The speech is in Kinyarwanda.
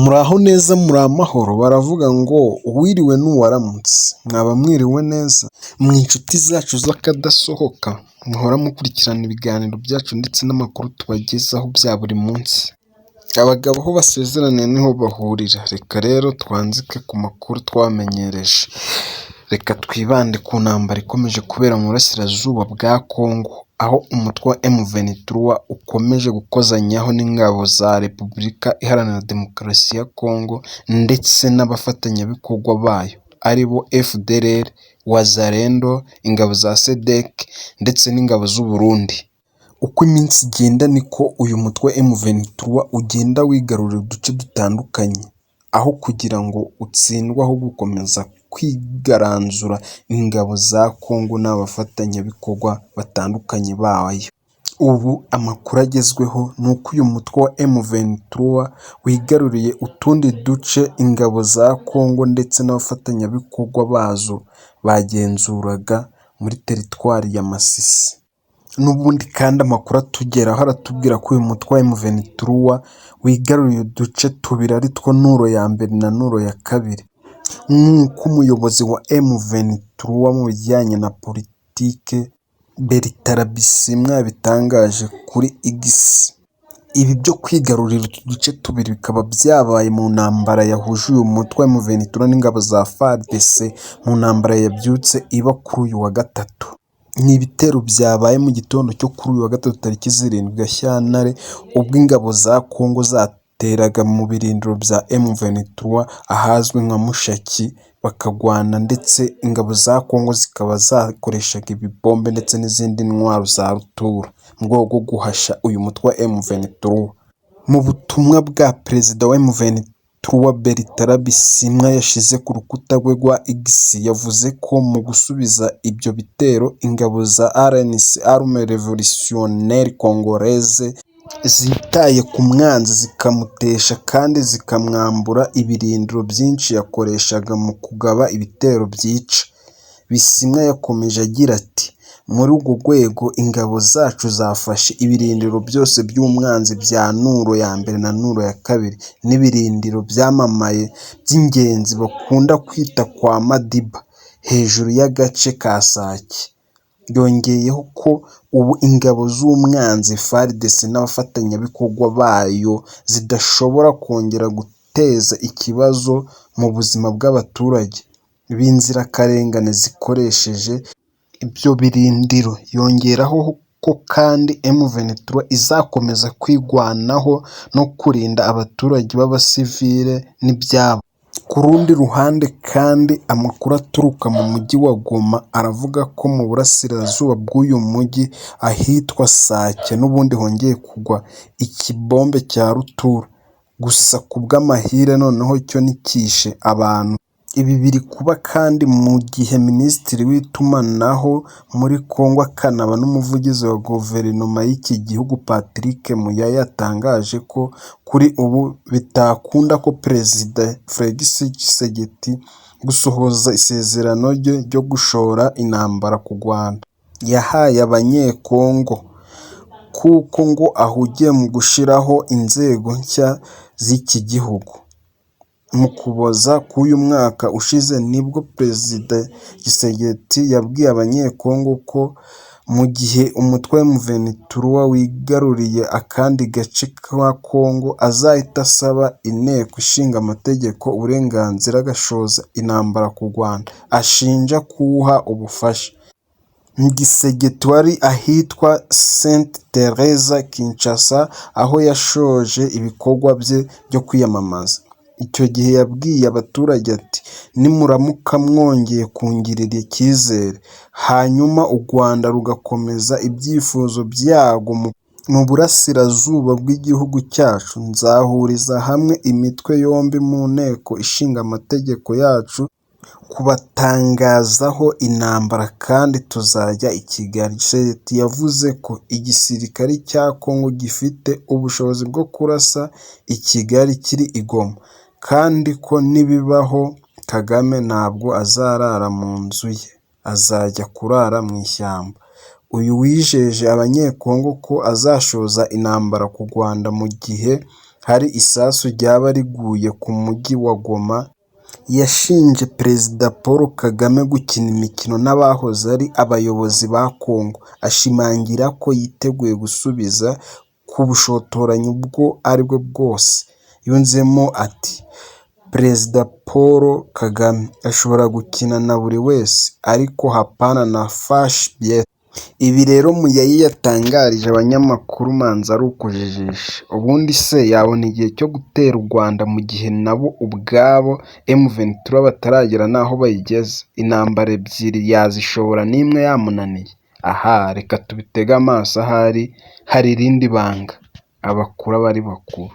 Muraho neza muri amahoro, baravuga ngo uwiriwe n'uwaramutse, mwaba mwiriwe neza? Mwe inshuti zacu z'akadasohoka, muhora mukurikirana ibiganiro byacu ndetse n'amakuru tubagezaho bya buri munsi. Abagabo aho basezeraniye niho bahurira, reka rero twanzike ku makuru twamenyereje. Reka twibande ku ntambara ikomeje kubera mu burasirazuba bwa Congo, aho umutwe wa M23 ukomeje gukozanyaho n'ingabo za Repubulika Iharanira Demokarasi ya Congo ndetse n'abafatanyabikorwa bayo aribo FDLR, Wazalendo, ingabo za SADC ndetse n'ingabo z'u Burundi. Uko iminsi igenda niko uyu mutwe wa M23 ugenda wigarurira uduce dutandukanye, aho kugira ngo utsindwe ahubwo ukomeza kwigaranzura ingabo za Congo n'abafatanyabikorwa batandukanye bayo. Ubu amakuru agezweho ni uko uyu mutwe wa M23 wigaruriye utundi duce ingabo za Congo ndetse n'abafatanyabikorwa bazo bagenzuraga muri teritwari ya Masisi. N'ubundi kandi amakuru atugeraho aratubwira ko uyu mutwe wa M23 wigaruriye uduce tubiri ari two Nuro ya mbere na Nuro ya kabiri. Nk'uko umuyobozi wa M23 mu bijyanye na politike Bertrand Bisimwa yabitangaje kuri X. Ibi byo kwigarurira utu duce tubiri bikaba byabaye mu ntambara yahuje uyu mutwe wa M23 n'ingabo za FARDC mu ntambara yabyutse iba kuri uyu wa gatatu. Ni ibitero byabaye mu gitondo cyo kuri uyu wa gatatu tariki 7 Gashyantare, ubwo ingabo za Congo zateraga mu birindiro bya M23 ahazwi nka Mushaki bakagwana, ndetse ingabo za Congo zikaba zakoreshaga ibibombe ndetse n'izindi ntwaro za rutura mu rwego rwo guhasha uyu mutwe wa M23. Mu butumwa bwa Perezida wa M23 Bertrand Bisimwa yashyize ku rukuta rwe rwa X, yavuze ko mu gusubiza ibyo bitero, ingabo za RNC (Armée Révolutionnaire Congolaise) zitaye ku mwanzi zikamutesha kandi zikamwambura ibirindiro byinshi yakoreshaga mu kugaba ibitero byica. Bisimwa yakomeje agira ati “Muri urwo rwego, ingabo zacu zafashe ibirindiro byose by'umwanzi bya Nuro ya mbere na Nuro ya kabiri n'ibirindiro byamamaye by'ingenzi bakunda kwita kwa Madiba, hejuru y'agace ka Sake.” Yongeyeho ko ubu ingabo z'umwanzi FARDC n'abafatanyabikorwa bayo zidashobora kongera guteza ikibazo mu buzima bw'abaturage b'inzirakarengane zikoresheje ibyo birindiro. Yongeraho ko kandi M23 izakomeza kwirwanaho no kurinda abaturage b'abasivile n'ibyabo. Ku rundi ruhande kandi amakuru aturuka mu mujyi wa Goma aravuga ko mu burasirazuba bw'uyu mujyi ahitwa Sake n'ubundi hongeye kugwa ikibombe cya rutura, gusa ku bw'amahire noneho cyo ntikishe abantu. Ibi biri kuba kandi mu gihe Minisitiri w'Itumanaho muri Congo akanaba n'umuvugizi wa Guverinoma y'iki gihugu Patrick Muyaya yatangaje ko kuri ubu bitakunda ko Perezida Felix Tshisekedi gusohoza isezerano rye ryo gushora intambara ku Rwanda yahaye Abanyekongo, kuko ngo ahugiye mu gushyiraho inzego nshya z'iki gihugu. Mu Ukuboza k'uyu mwaka ushize nibwo Perezida Tshisekedi yabwiye Abanyekongo ko mu gihe umutwe wa M23 wigaruriye akandi gace ka Congo azahita asaba Inteko Ishinga Amategeko uburenganzira agashoza intambara ku Rwanda ashinja kuwuha ubufasha. Tshisekedi wari ahitwa Sainte Therese Kinshasa aho yashoje ibikorwa bye byo kwiyamamaza. Icyo gihe yabwiye abaturage ati “Nimuramuka mwongeye kungirira icyizere, hanyuma u Rwanda rugakomeza ibyifuzo byarwo mu burasirazuba bw'igihugu cyacu, nzahuriza hamwe imitwe yombi mu nteko ishinga amategeko yacu kubatangazaho intambara kandi tuzajya i Kigali.” Tshisekedi yavuze ko igisirikare cya Congo gifite ubushobozi bwo kurasa i Kigali kiri i Goma, kandi ko nibibaho Kagame ntabwo azarara mu nzu ye, azajya kurara mu ishyamba. Uyu wijeje Abanyekongo ko azashoza intambara ku Rwanda mu gihe hari isasu ryaba riguye ku mujyi wa Goma. Yashinje Perezida Paul Kagame gukina imikino n'abahoze ari abayobozi ba Congo, ashimangira ko yiteguye gusubiza ku bushotoranyi ubwo aribwo bwose. Yunzemo ati: "Perezida Paul Kagame ashobora gukina na buri wese, ariko hapana na Fatshi Beto." Ibi rero Muyayi yatangarije abanyamakuru manza ari ukujijisha. Ubundi se yabona igihe cyo gutera u Rwanda mu gihe nabo ubwabo M23 bataragera n'aho bayigeza? Intambara ebyiri yazishobora n'imwe yamunaniye? Aha reka tubitege amaso, ahari hari irindi banga abakuru aba ari bakuru.